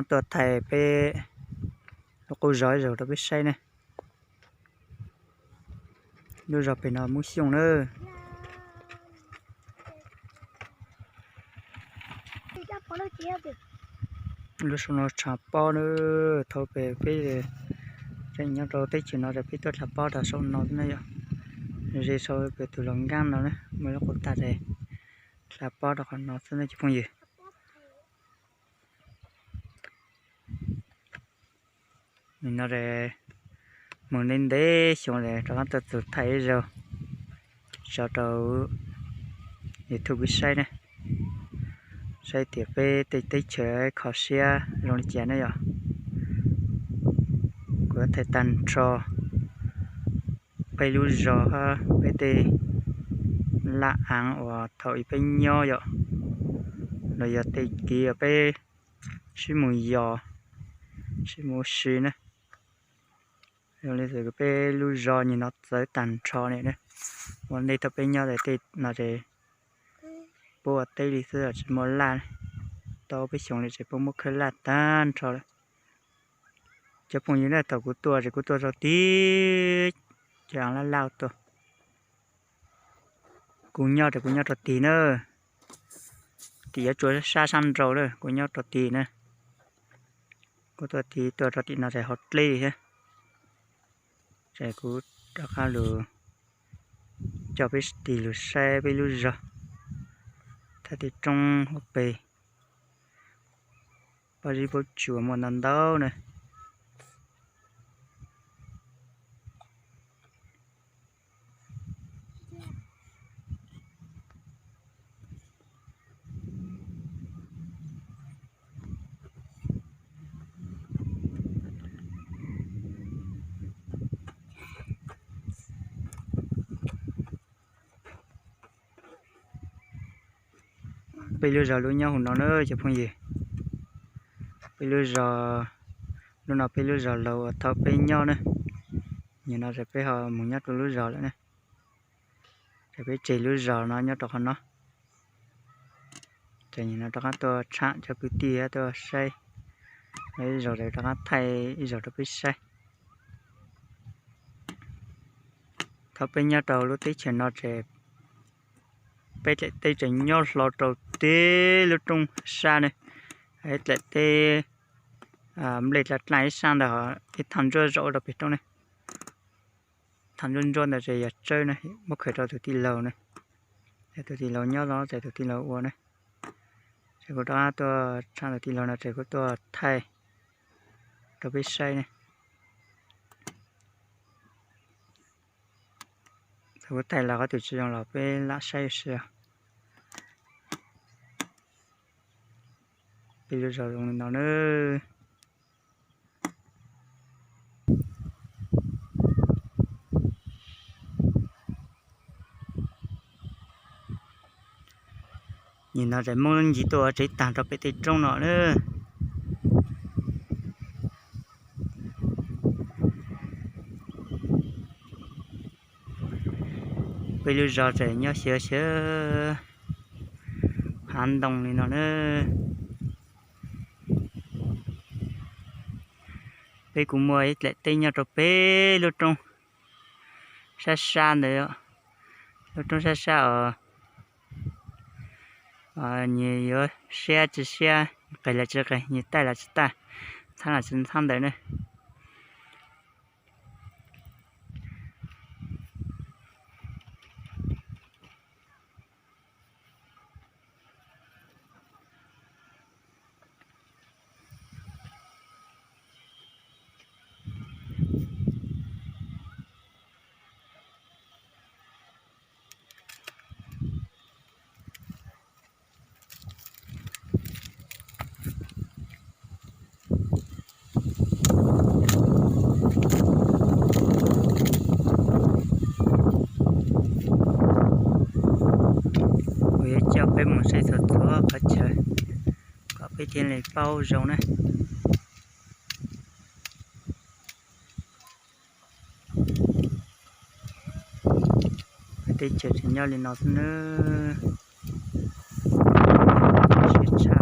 Tuaj thaij peb lub qub zos ib zaug rau peb saib ne. Lub zos pem no Mub Xyooj na. Lub saum no tshav pob na, thaum pem peb tseem nyob rau teb chaws no ces peb tuaj dlha pob rau saum no xwb na yom. Ze saum pem tus laus nkaab no na muaj lub qub tag es dlha pob rau qhov no xwb na cov phooj ywg. Nim no es mus ntev ntev xyoo es rov qab tuaj txug thaij ib zaug tso rau YouTube peb saib ne, saib tias peb tej teb chaws kho siab zoo li cas ne yom. Kuv thaij tag nrho peb lub zos, peb tej laj aav uas thaum ub peb nyob yom, los yog tej kev uas peb sib mus yos, sib mus ua si na. Zoo li peb lub zos nim no txawv tag nrho li na. Ua ntej thaum peb nyob tej no es puab ua teb li xwb tsis muaj laj, tau peb xyoo li ces puab muab khawb laj tag nrho lawm. Cov phooj ywg na, thaum kuv tuaj ces kuv tuaj rau tid ces laj laj tuaj. Kuv nyob ces kuv nyob rau tid na, tim yuav tsua sab sab nraud lawm, kuv nyob rau tid na. Kuv tuaj tid tuaj rau tim no ces hauv dleb li thiab. Ces kuv rov qab lug coj peb tig lug saib peb lub zos, thaij tej roob hauv pes, pob zeb pob tsuas muaj ntau ntau na. Peb lub zos lub nyob hauv no na cov phooj ywg. Peb lub zos, lub no peb lub zos laug uas thaum peb nyob na. Nim no ces peb ho mus nyob rau lub zos lawm na. Ces peb tseg lub zos no nyob rau qhov no. Ces nim no rov qab tuaj tshaam cov kwv tij tuaj saib, ib zaug rov qab thaij ib zaug rau peb saib. Thaum peb nyob rau lub teb chaws no ces peb dlaim teb tseem nyob hlo rau teb lub roob sab ne, dlaim teb nplej dlaa dlaa ib sab ntawd, ib thaj ntsuab zaum rau pem roob ne. Thaj ntsuab ntsuab ntawd ces yog tsawb na, muab khaws rau tus tij laug na. Tus tij laug nyob no ces tus tij laug ua na. Ces kuv rov qab tuaj tshaam tus tij laug no ces kuv tuaj thaij rau peb saib ne. Thaum kuv thaij los qhov twg tsis zoo los peb lam saib ua si os. Peb lub zos zoo li no na. Nim no ces Moob Ncig tuaj ua tsev tag rau pem tej roob no na. Peb lub zos ces nyob xyov xyov hav ntoo li no na. Peb kuj muaj ib dlaim teb nyob rau pem lub roob sab sab ntawd, lub roob sab sab os. Nyias yuav siab tsis siab, nyias qes los tsis qes, nyias taij los tsis taij, ntxhab los tsis ntxhab ntawd ne. Kuv yuav coj peb mus saib txhua txhua qhov chaw kom peb thiaj li paub zoo na. Peb teb chaws tseem nyob li no xwb nawb. Siab tshaj.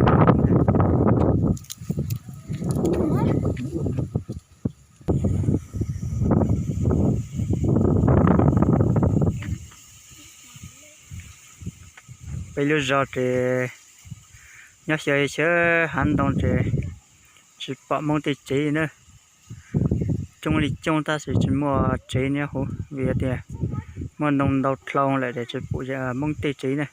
Peb lub zos ces nyob xyaw xyaw hav ntoo ces tsis pom Hmoob tej tsev na. Coob li coob tab sis tsis muaj tsev nyob hauv vim tias muaj ntoo ntau dhau lawm ces tsis pom Hmoob tej tsev na.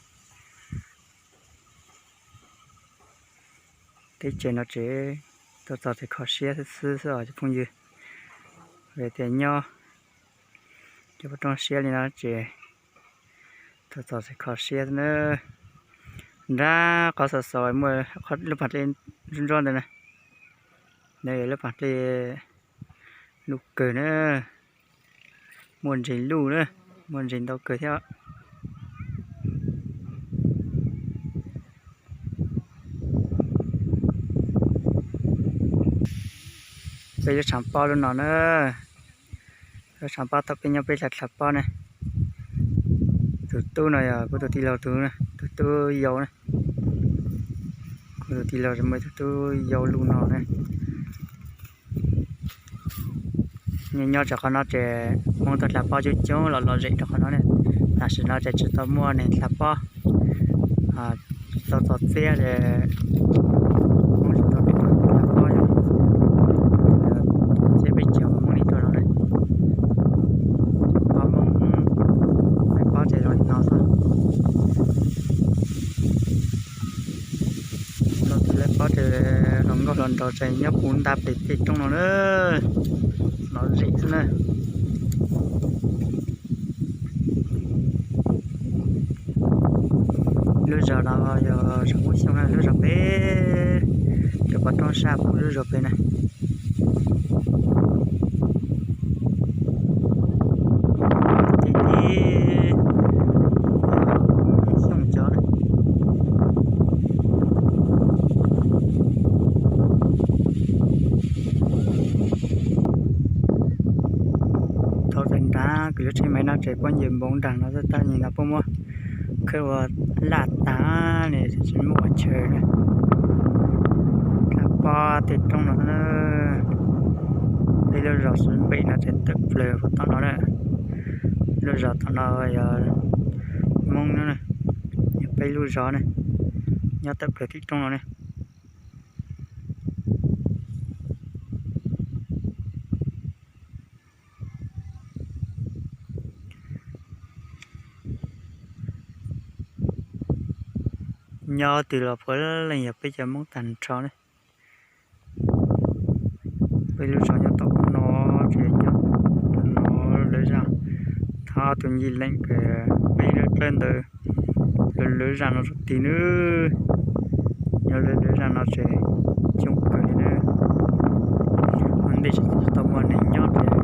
Teb chaws no ces tuaj txog txhais kho siab xwb xwb os cov phooj ywg. Vim tias nyob cov pov roob siab li no ces tuaj txog txhais kho siab xwb na. Nrab qhov xaus xaus muaj lub pas dlej ntsuab ntsuab ntawd na. Nws lub pas dlej luj kawg na, muaj ntses luj na, muaj ntses ntau kawg thiab. Peb lub tshav pob lub no na, lub tshav pob thaum peb nyob peb dlha dlha pob ne. Tus tub no yog kuv tus tij laug tus, tus tub yau na. Kuv tus tij laug muaj tus tub yau luj no na. Nyob nyob rau qhov no ces Hmoob tuaj dlha pob coob coob los lom zem rau qhov no ne. Tam sim no ces tsis tau muaj neeg dlha pob, tsis tau txog txiab ces Hmoob tsis tau dlha pob. Txiab peb caug Hmoob li tuaj no ne. Pob Hmoob, pob ces zoo li no xwb. Tau txiv lawv pob ces hluas nkauj hluas nraug ces nyob puv nta pem tej roob no na, lom zem xwb na. Lub zos no yog zos Hmoob Xyooj na, lub zos pem, cov pov roob sab pem lub zos pem na. Tib tib Xyooj cov na. Thaum txais nrad kws lub tsheb maiv no ces puab nce npoov nraag no xwb, tab sis no puab muab khawb ua laj tag li, tsis muaj ua chaw lawm. Dlha pob tej roob no, peb lub zos Xwb Npem no ces tawm plaws puag tom no na. Lub zos tom no yog Hmoob, yog peb lub zos ne, nyob tawm plaws tim roob no ne. Nyob twg los puav leej yog peb cov Hmoob tag nrho ne. Peb lub zos nyob tom no, ces nyob no lawv zaj, thov tus Ncig Leem kws peb lub dlawb ntawd, lawv zaj no rau tid nawb. Nyob lawv zaj no ces coob kawg li nawb. Ua ntej tsis tau muaj neeg nyob ces